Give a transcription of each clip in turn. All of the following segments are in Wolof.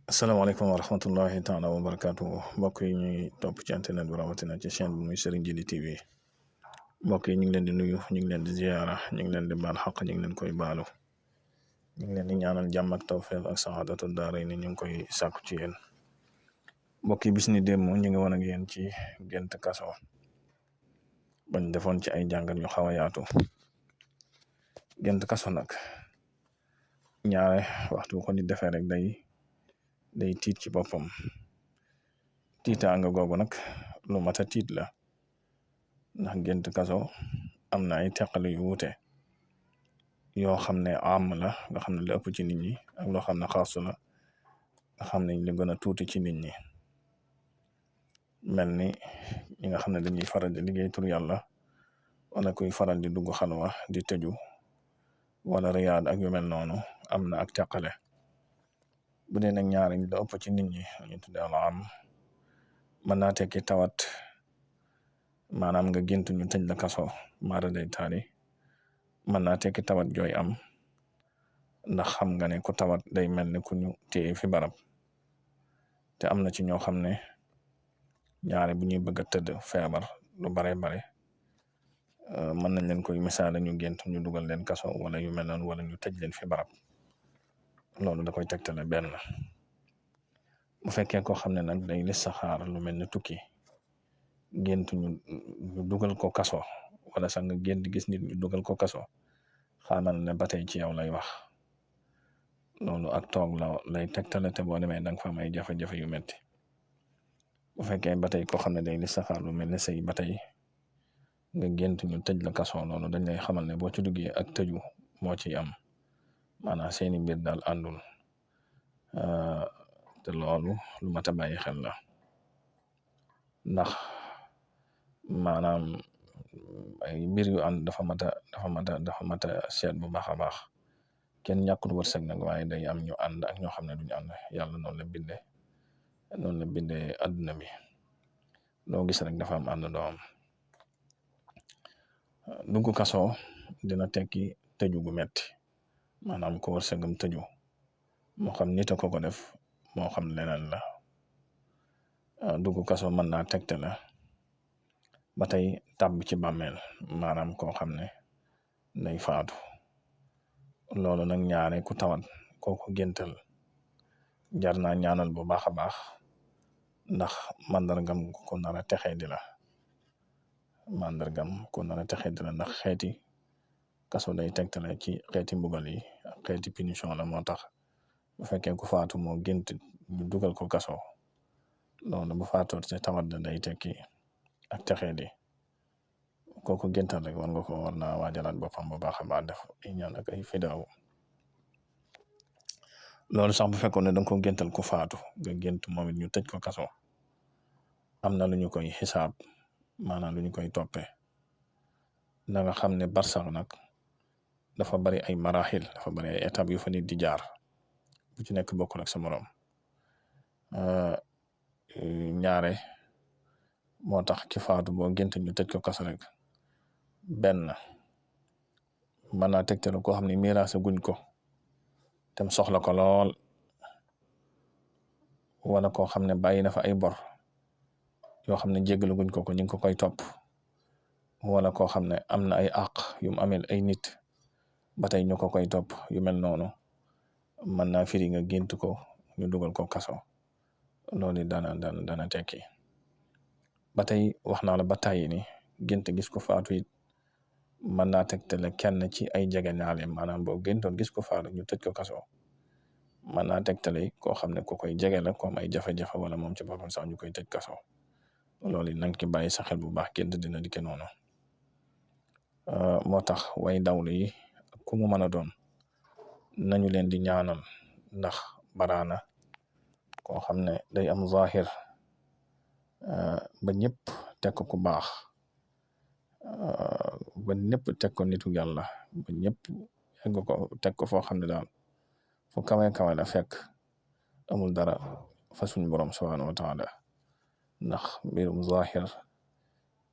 asalaamaaleykum wa rahmatullahi taala wa barakaatu mbokk yi ñuy topp ci internet bi rawatina ci chaîne bi muy Serigne Djily TV mbokk yi ñu ngi leen di nuyu ñu ngi leen di ziyaara ñu ngi leen di baal xaq ñu ngi leen koy baalu ñu ngi leen di ñaanal jàmm ak tawfeex ak saxaadatu daaray ni ñu ngi koy sàkku ci yéen mbokk yi bis ni démb ñu ngi woon ak yéen ci gént kaso bañ defoon ci ay jàngat yu xaw a yaatu gént kaso nag ñaare waxtu ko di defee rek day tiit ci boppam tiitaanga googu nag lu mat a tiit la ndax gént kaso am na ay teqale yu wuute yoo xam ne am la nga xam ne la ëpp ci nit ñi ak loo xam ne xaasu la nga xam ne li gën a tuuti ci nit ñi mel ni ñi nga xam ne dañuy faral di liggéey tur yàlla wala kuy faral di dugg xalwa di tëju wala riyaad ak yu mel noonu am na ak teqale bu dee nag ñaari ñi la ëpp ci nit ñi ñu tudde ala am mën naa tekki tawat maanaam nga gént ñu tëj la kaso maara day taali mën naa tekki tawat jooy am ndax xam nga ne ku tawat day mel ne ku ñu téye fi barab te am na ci ñoo xam ne ñaare bu ñuy bëgg a tëdd feebar lu bare mën nañ leen koy misaale ñu gént ñu dugal leen kaso wala yu mel noonu wala ñu tëj leen fi barab loolu da koy tegtale benn bu fekkee koo xam ne nag day listixaar lu mel ne tukki gént ñu dugal ko kaso wala sax nga gént gis nit ñu dugal ko kaso xaamal ne ba tey ci yow lay wax loolu ak toog la lay tegtale te boo demee danga fa am ay jafe-jafe yu metti bu fekkee ba tey koo xam ne day listixaar lu mel ne sëy ba tey nga gént ñu tëj la kaso loolu dañ lay xamal ne boo ci duggee ak tëju moo ciy am maanaam seeni mbir daal àndul te loolu lu mat a bàyyi xel la ndax maanaam ay mbir yu ànd dafa mat a seet bu baax a baax kenn ñàkkul wërsëg nag waaye day am ñu ànd ak ñoo xam ne duñu ànd yàlla noonu la bindee adduna bi loo gis rek dafa am ànd doom dugg kaso dina tekki tëju gu metti maanaam ko wërsëgam tëju moo xam nit a ko def moo xam leneen la dugg kaso mën naa tegte la ba tey tàbb ci bàmmeel maanaam koo xam ne day faatu loolu nag ñaare ku tawat kooku géntal jar naa ñaanal bu baax a baax ndax màndargam ko nar a texee di la ndax xeeti kaso day tegtale ci xeeti mbugal yi ak xeeti punition la moo tax bu fekkee ku faatu moo gént ñu dugal ko kaso loolu bu faatoo te tawat da day tekki ak texee di kooku géntal rek war naa waajalaat boppam bu baax a baax def ay ñaan ak ay fidaaw loolu sax bu fekkoon ne danga ko géntal ku faatu nga gént moom it ñu tëj ko kaso am na lu ñu koy xisaab maanaam lu ñu koy toppee da nga xam ne barsax nag dafa bari ay maraaxil dafa bari ay étapes yu fa nit di jaar bu ci nekk bokkul ak sa morom ñaare moo tax ki faatu boo gént ñu tëj ko kaso rek benn mën naa tegtal koo xam ne miraasa guñ ko tem soxla ko lool wala koo xam ne bàyyi na fa ay bor yoo xam ne jéggalu guñ ko ñu ngi ko koy topp wala koo xam ne am na ay àq yu mu amel ay nit ba tey ñu ko koy topp yu mel noonu mën naa firi nga gént ko ñu dugal ko kaso loolu dana tekki ba tey wax naa la ba tàyyi ni gént gis ko faatu it mën naa tegtale kenn ci ay jegeñaale maanaam boo géntoon gis ko faatu ñu tëj ko kaso mën naa tegtale koo xam ne ku koy jege la ko am ay jafe-jafe wala moom ci boppam sax ñu koy tëj kaso loolu it nanga ki bàyyi sa xel bu baax gént dina dikke noonu moo tax way dawlu yi ku mu mën a doon nañu leen di ñaanal ndax baraana koo xam ne day am zahir ba ñëpp teg ko ku baax ba ñëpp teg ko nitu yàlla ba ñëpp egg ko teg ko foo xam ne daal fu kawe la fekk amul dara fa suñ borom subhanahu wa taala ndax mbirum zahir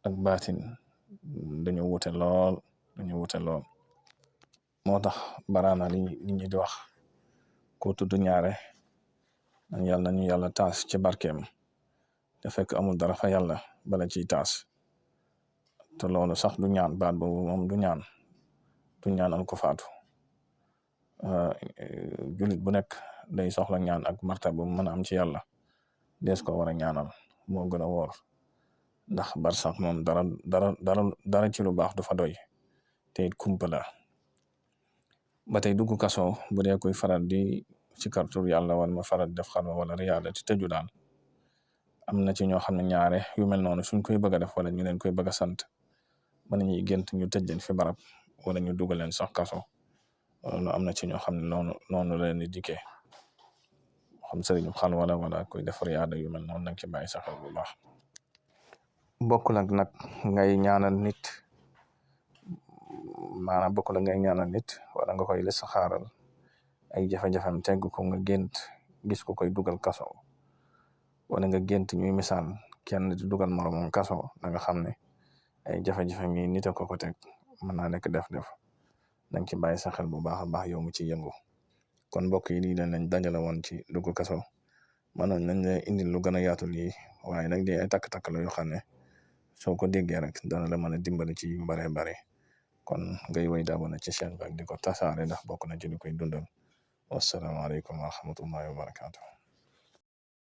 ak baatin dañoo wute lool moo tax baraana li nit ñi di wax ko tudd ñaare nan yàlla nañu yàlla taas ci barkeem te fekk amul dara fa yàlla bala ciy taas te loolu sax du ñaan baat boobu moom du ñaanal ko faatu. Julit bu nekk day soxla ñaan ak martaba bu mën a am ci yàlla dees ko war a ñaanal moo gën a wóor ndax barsax moom dara ci lu baax du fa doy te it kumpa la. ba tey dugg kaso bu dee koy faral di ci kartur yàlla wala ma faral def xalwa wala riyaada ci tëju daal am na ci ñoo xam ne ñaare yu mel noonu suñ koy bëgg a def wala ñu leen koy bëgg a sant mën nañuy gént ñu tëj leen fi barab wala ñu dugal leen sax kaso. loolu am na ci ñoo xam ne noonu la leen di dikkee xam sëriñu xal wala koy def riyaada yu mel noonu nag ci bàyyi saxel bu baax. bokkul ak nag ngay ñaanal nit maanaam bokkul ak ngay ñaanal nit wala nga koy les xaaral ay jafe-jafem tegg ko nga gént gis ko koy dugal kaso wala nga gént ñuy misaal kenn di dugal moromam kaso da nga xam ne ay jafe-jafem yi nit a ko teg mën naa nekk def danga ci bàyyi sa xel bu baax a baax yow mu ci yëngu. kon mbokk yi lii lañ dajale woon ci dugg kaso mënoon nañ la indil lu gën a yaatu lii waaye nag di ay takk-takk la yoo xam ne soo ko déggee rek dana la mën a dimbali ci yu bare bare kon ngay woy di abonné ci chaîne bi ak di ko tasaare ndax bokk na ci li koy dundal. wasalaamaaleykum wa rahmatullahi wa barakaatu.